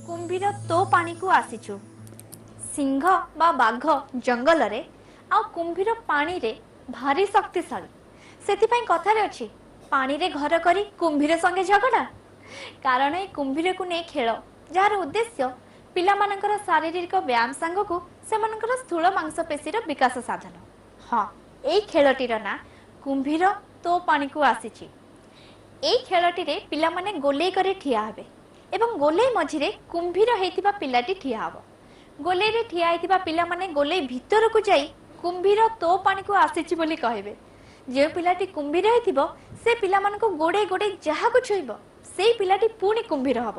କୁମ୍ଭୀର ତୋ ପାଣିକୁ ଆସିଛୁ। ସିଂହ ବା ବାଘ ଜଙ୍ଗଲରେ ଆଉ କୁମ୍ଭୀର ପାଣିରେ ଭାରି ଶକ୍ତିଶାଳୀ। ସେଥିପାଇଁ କଥାରେ ଅଛି, ପାଣିରେ ଘର କରି କୁମ୍ଭୀର ସଙ୍ଗେ ଝଗଡ଼ା। କାରଣ ଏଇ କୁମ୍ଭୀରକୁ ନେଇ ଖେଳ, ଯାହାର ଉଦ୍ଦେଶ୍ୟ ପିଲାମାନଙ୍କର ଶାରୀରିକ ବ୍ୟାୟାମ ସାଙ୍ଗକୁ ସେମାନଙ୍କର ସ୍ଥୂଳ ମାଂସପେଶୀର ବିକାଶ ସାଧନ। ହଁ, ଏଇ ଖେଳଟିର ନାଁ କୁମ୍ଭୀର ତୋ ପାଣିକୁ ଆସିଛି। ଏଇ ଖେଳଟିରେ ପିଲାମାନେ ଗୋଲେଇ କରି ଠିଆ ହେବେ ଏବଂ ଗୋଲେଇ ମଝିରେ କୁମ୍ଭୀର ହେଇଥିବା ପିଲାଟି ଠିଆ ହେବ। ଗୋଲେଇରେ ଠିଆ ହେଇଥିବା ପିଲାମାନେ ଗୋଲେଇ ଭିତରକୁ ଯାଇ କୁମ୍ଭୀର ତୋ ପାଣିକୁ ଆସିଛି ବୋଲି କହିବେ। ଯେଉଁ ପିଲାଟି କୁମ୍ଭୀର ହେଇଥିବ, ସେ ପିଲାମାନଙ୍କୁ ଗୋଡ଼େଇ ଗୋଡ଼େଇ ଯାହାକୁ ଛୁଇଁବ, ସେଇ ପିଲାଟି ପୁଣି କୁମ୍ଭୀର ହବ।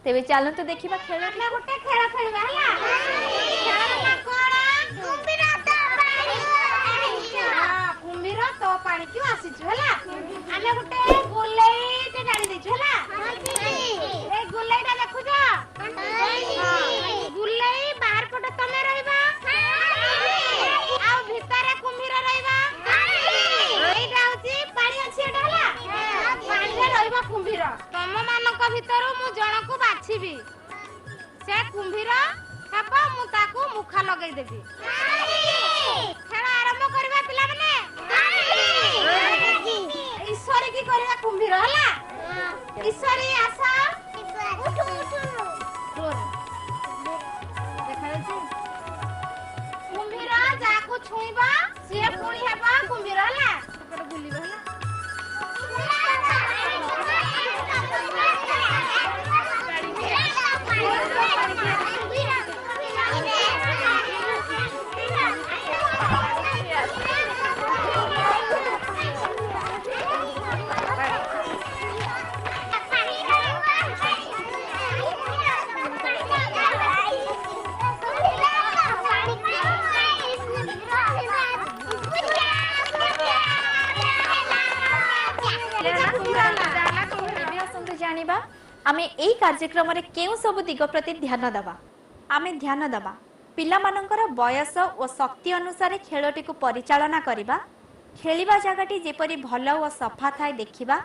ତେବେ ଚାଲନ୍ତୁ ଦେଖିବା ଖେଳ। ଆମେ ଗୋଟେ ଖେଳ ଖେଳିବା, ହେଲା? ଖେଳର ନାଁ କଣ? ହଁ, କୁମ୍ଭୀର ତୋ ପାଣିକୁ ଆସିଛୁ। ହେଲା, ଆମେ ଗୋଟେ ଗୋଲେଇଟେ ଟାଣି ଦେଇଛୁ। ହେଲା, ଏଇ ଗୋଲେଇଟା ଦେଖୁଛ? ଗୁଲେଇ ବାହାର ପଟେ ତମେ ରହିବ ଆଉ ଭିତରେ କୁମ୍ଭୀର ରହିବ। ଏଇଟା ହଉଛି ପାଣି ଅଛି ଏଟା। ହେଲା, ପାଣିରେ ରହିବ କୁମ୍ଭୀର। ତମ ମାନଙ୍କ ଭିତରୁ ମୁଁ ଜଣକୁ ବାଛିବି, ସେ କୁମ୍ଭୀର ହେବ, ମୁଁ ତାକୁ ମୁଖା ଲଗେଇଦେବି। ଖେଳ ଆରମ୍ଭ କରିବା ପିଲାମାନେ। ଈଶ୍ୱରୀ କି କରିବା କୁମ୍ଭୀର। ହେଲା, ଈଶ୍ୱରୀ ଆସ। ଦେଖାଯାଉଛି କୁମ୍ଭୀର ଯାହାକୁ ଛୁଇଁବ ସିଏ ପୁଣି ହେବ କୁମ୍ଭୀର। ହେଲା, ସେପଟେ ବୁଲିବ। ହେଲା, ଏବେ ଆସନ୍ତୁ ଜାଣିବା ଆମେ ଏଇ କାର୍ଯ୍ୟକ୍ରମରେ କେଉଁ ସବୁ ଦିଗ ପ୍ରତି ଧ୍ୟାନ ଦେବା। ଆମେ ଧ୍ୟାନ ଦେବା ପିଲାମାନଙ୍କର ବୟସ ଓ ଶକ୍ତି ଅନୁସାରେ ଖେଳଟିକୁ ପରିଚାଳନା କରିବା। ଖେଳିବା ଜାଗାଟି ଯେପରି ଭଲ ଓ ସଫା ଥାଏ ଦେଖିବା।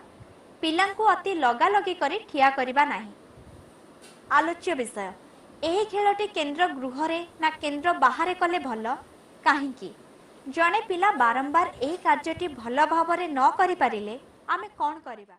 ପିଲାଙ୍କୁ ଅତି ଲଗାଲଗି କରି ଠିଆ କରିବା ନାହିଁ। ଆଲୋଚ୍ୟ ବିଷୟ, ଏହି ଖେଳଟି କେନ୍ଦ୍ର ଗୃହରେ ନା କେନ୍ଦ୍ର ବାହାରେ କଲେ ଭଲ, କାହିଁକି? ଜଣେ ପିଲା ବାରମ୍ବାର ଏହି କାର୍ଯ୍ୟଟି ଭଲ ଭାବରେ ନ କରିପାରିଲେ ଆମେ କ'ଣ କରିବା?